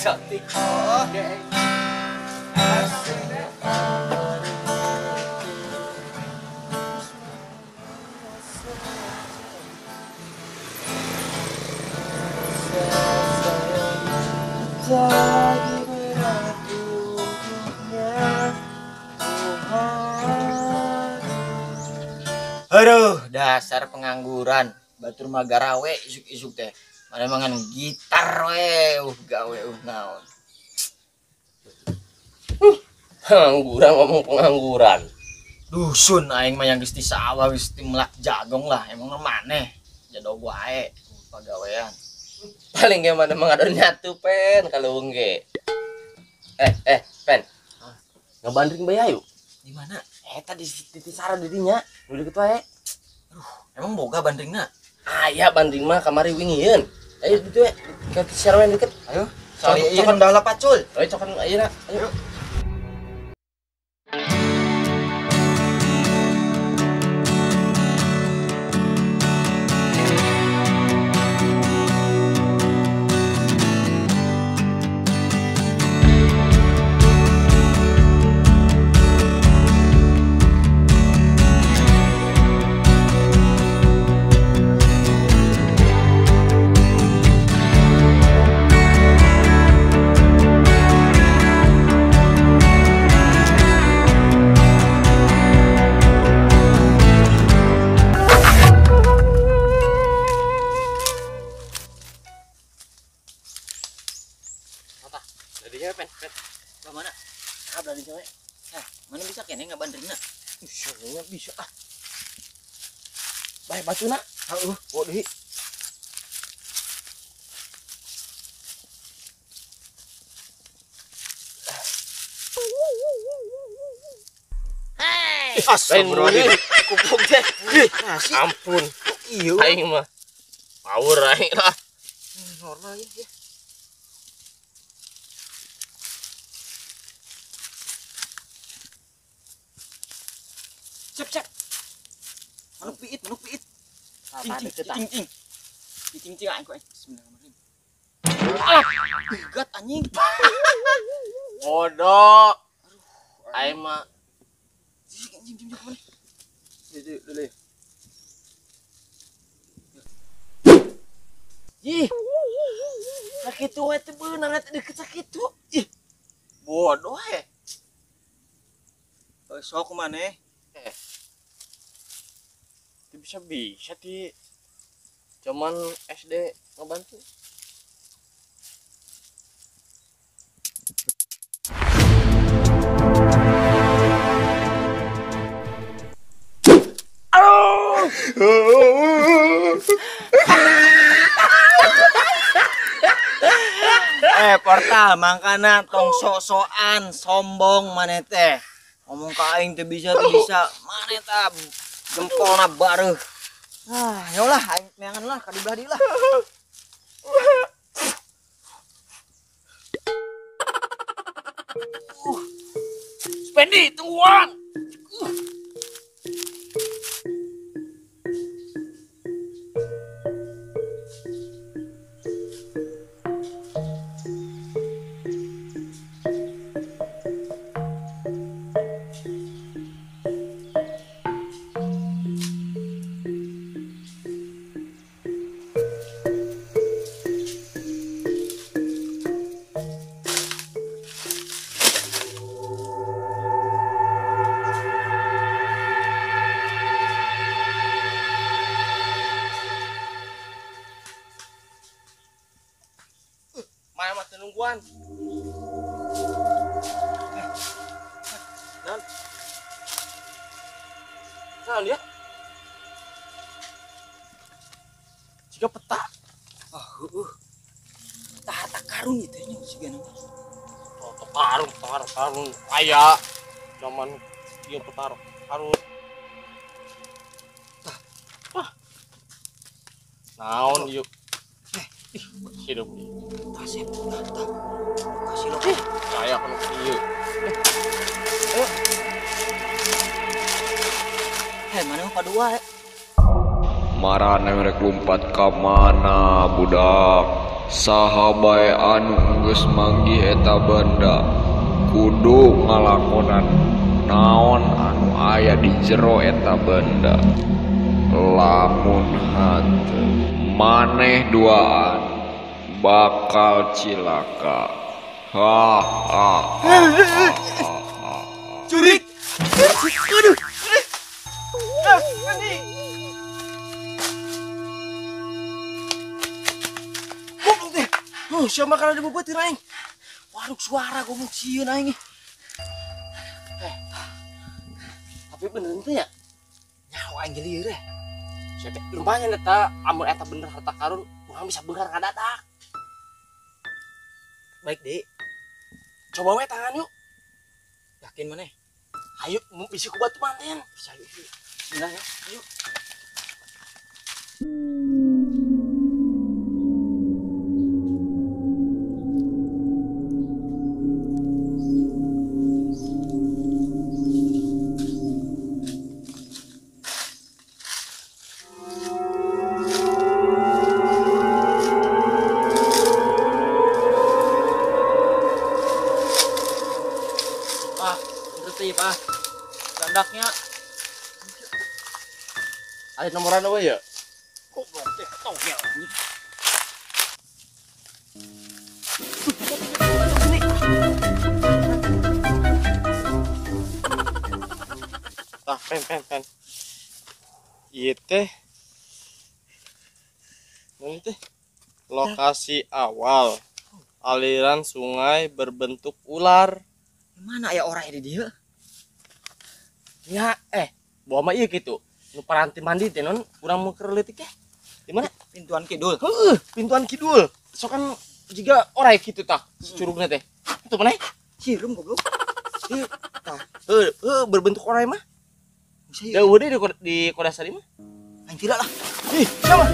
Cantik. Aduh, dasar pengangguran. Batur mah garawe isuk-isuk teh. Mana mangan gitar we, gawe naon. Pengangguran ngomong pengangguran. Dusun aing mah yang geus di sawah geus di melak jagong lah, emang maneh jadog wae pagawean. Paling ge mana mangadon nyatu pen kalau ge. Pen. Ngabandring bae ayo. Di mana? Eta di tisara dirinya, nu deket wae. Aduh, emang boga bandringna? Aya bandring mah kamari wingieun. Ayo ditu we, ka tisara we deket. Ayo. Cokan dah pacul. Ayo cokan ayeuna. Ayo. Mana bisa kene ngabandringna? Ih, bisa ah. Bae batuna. Heuh, bawa deui. Hey. Astagfirullahaladzim. Kupuk teh. Ampun. Iya. Aing mah. Power aing lah. Normal ya. Cep. Manuk piit. Cing. Cing aing ku aing. Bismillahirrahmanirrahim. Alah, gat anjing. Bodoh. Aing mah cing mana? Dulu. Ih. Sakitu we teh beunang eta deukeut sakitu. Ih. Bodoh he. Sok maneh. Bisa di zaman SD ngebantu. Portal mangkana tong sok-sokan sombong maneh teh. Ngomong ka aing teu bisa maneh tah jempolna bareuh. Ah, yolah aing meangan lah ka di belah dieu lah. Spendi tungguan. Nungguan. Naon ya? Jika peta. Ah, heueuh. Peta harta karun ieu teh nya sigana mah. Karun, karun. Aya zaman ieu peta karun. Tah. Wah. Naon ieu? Ih, hidup. Kasih, tah. Kasih lo. Saya kan ieu. Ayo. Hei, mana mah padua eh. Marane merek lompat ka mana budak? Saha bae anu geus manggih eta benda kudu ngalakonan naon anu aya di jero eta benda. Lamun henteu maneh duaan bakal cilaka. Ha ha ha ha ha. Jurik. Aduh. Goblok teh. Siapa makanan dibubutin aing? Waduh, suara goblok sieun aing. Tapi bener teh ya? Nyaho aing lieur eh. Siapa lumayan eta amun eta bener harta karun, urang bisa beunghar ngadadak. Baik, Dik. Coba we tangan yuk. Yakin maneh? Ayo, bisa ku batu manten. Bisa yuk. Bismillah ya. Ayo. Pak, ngerti, Pak. Gandaknya ada nomoran apa ya? Goblok teh togel. Tah, pen. Ieu teh. Naon teh? Lokasi awal aliran sungai berbentuk ular. Mana aya orang di dieu? Ya, bawa mah ieu kitu. Nu paranti mandi teh non urang mau keur leutik teh. Di mana? Pintuan kidul. Heuh, pintuan kidul. Sok kan jiga orai kitu tah, curugna teh. Itu maneh? Sireum goblok. Ieu tah. Heuh, berbentuk orai mah. Bisa Da eueuh deui di Kodasari mah. Aing tidak lah. Ih, siapa?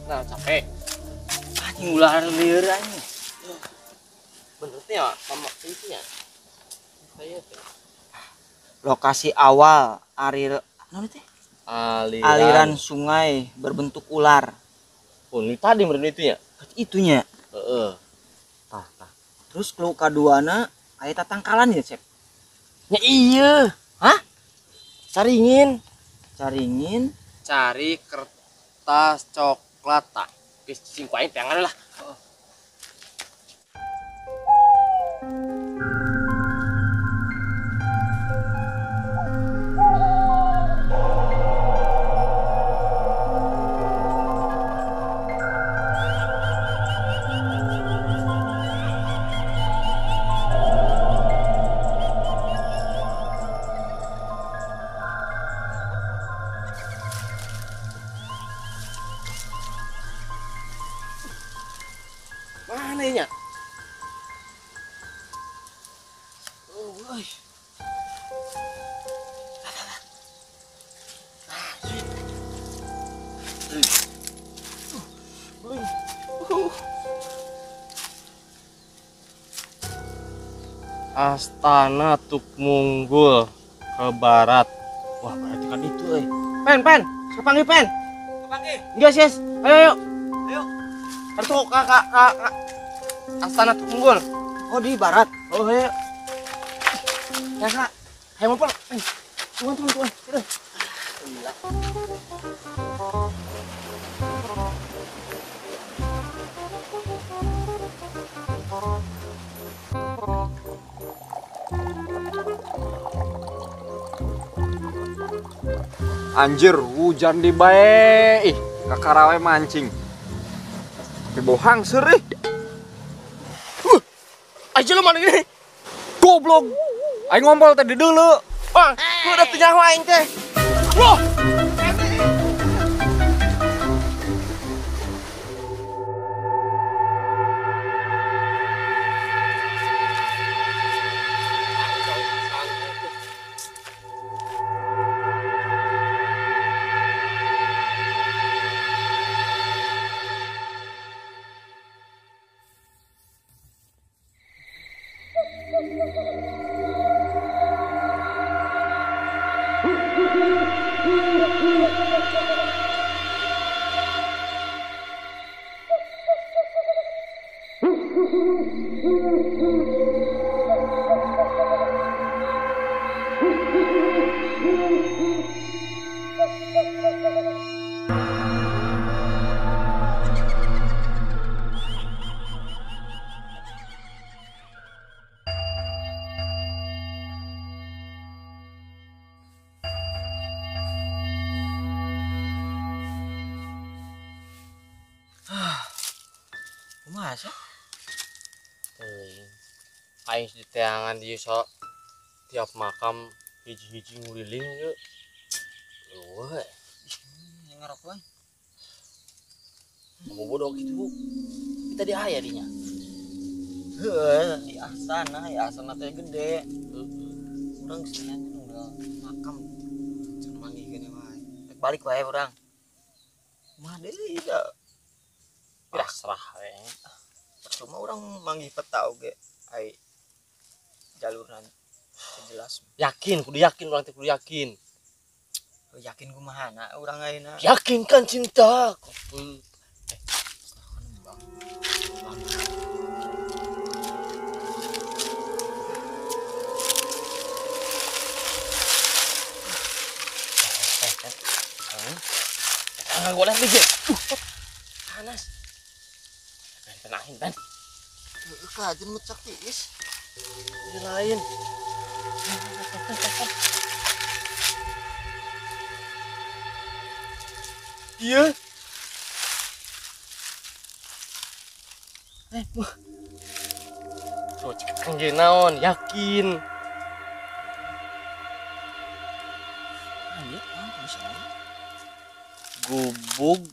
Nah, capek. Anjing ular lieur anjing. Bener teh ya, mama itu ya. Saya teh. Lokasi awal naon teh? Aliran sungai berbentuk ular. Oh, ini tadi meureun itu ya? Itunya. Heeh. Tah, tah. Terus kalau kaduana aya tatangkalan ya, Cep? Ya iya. Hah? Caringin. Caringin, cari kertas coklat tak. Geus cicing ku aing teangan lah. Mana nya? Oh, euy. Astana Tukmunggul ke barat. Wah, berarti kan itu euy. Pen, kepanggih pen. Kepanggih. Enggak, sis. Ayo, ayo. Ayo. Kartu kak Astana Tukmunggul. Oh, di barat. Oh, ayo. Ya, Kak. Ayo ngumpul. Tuan tuan tuan. Gila. Anjir, hujan di bae. Ih, kakarawe mancing. Tapi bohang serih. Aja lu mana ini? Goblok. Aing ngompol tadi dulu. Wah, lu udah teu nyaho aing teh. Wah. Masa? Teuing. Aing di teangan di so tiap makam hiji-hiji nguliling yeuh. Leuweuh. Yang ngarokok. Mau bodoh gitu. Tapi tadi aya dinya. Heuh, di asana, ya asana teh gede. Urang senang udah makam. Can manggih keneh wae. Rek balik wae urang. Mah deui da. Pasrah we. Cuma orang manggih peta oge ai jalurna jelas. Yakin, kudu yakin urang teh kudu yakin. Yakin kumahana urang ayeuna. Yakinkan cinta. Gua lihat lagi. Panas. Tenahin, Ban. Kajen mecak tiis. Ini lain. Iya. Wah. Tuh cek kangge naon, yakin. Gubug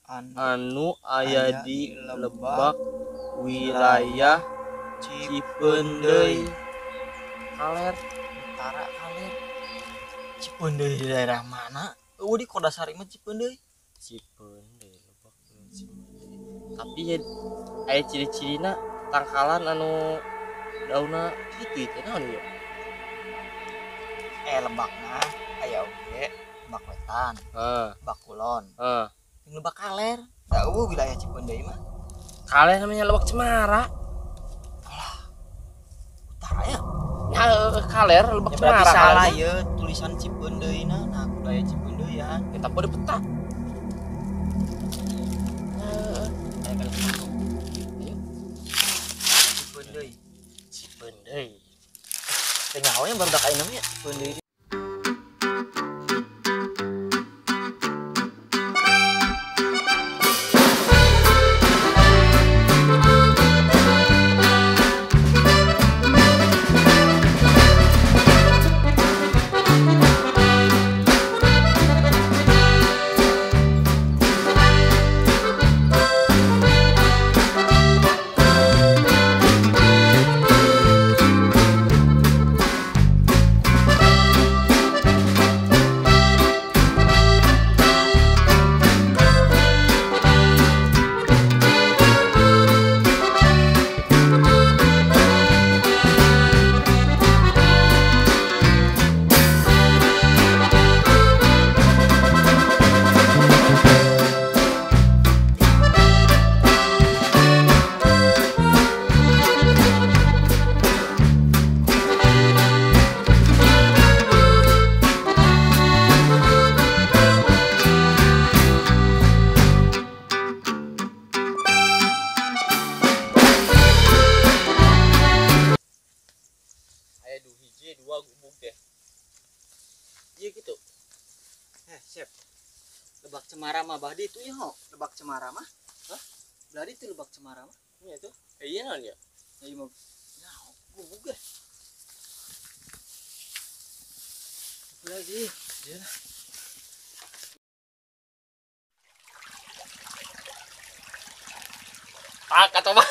anu aya di Lebak wilayah Cipeundeuy Kaler, utara Kaler. Cipeundeuy di daerah mana? Oh, di Kodasari mah Cipeundeuy. Cipeundeuy Lebak Cipeundeuy. Tapi ya aya ciri-cirina tangkalan anu daunna kitu teh naon ieu? Lebakna aya oge Lebak Wetan, Lebak Kulon. Yang Lebak Kaler, tahu wilayah Cipeundeuy mah. Kaler namanya Lebak Cemara. Alah. Utara ya? Nah, Kaler Lebak ya, berarti Cemara. Salah ya tulisan Cipeundeuy na, nah wilayah Cipeundeuy ya. Kita pun di peta. Ayo. Cipeundeuy. Cipeundeuy. Teu nyaho nya barudak ayeuna mah ya Cipeundeuy. Cemara mah bah ditu ya ho. Lebak Cemara mah. Hah? Belah ditu Lebak Cemara mah. Iya tuh. Iya naon ya? Ya mah. Nah, gubug ge. Lagi. Iya. Tak atau mah.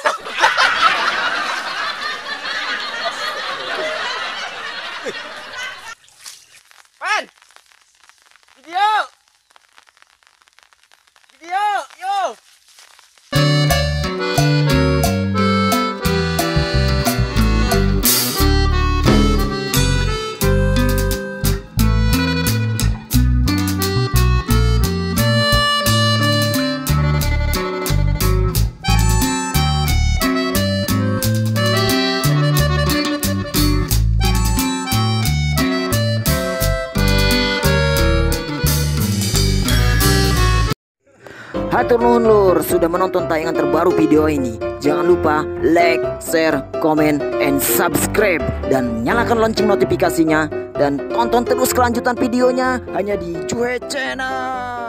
Pan. Video. Video, yo. Hatur nuhun lur sudah menonton tayangan terbaru video ini. Jangan lupa like, share, comment, and subscribe. Dan nyalakan lonceng notifikasinya. Dan tonton terus kelanjutan videonya hanya di Juhe Channel.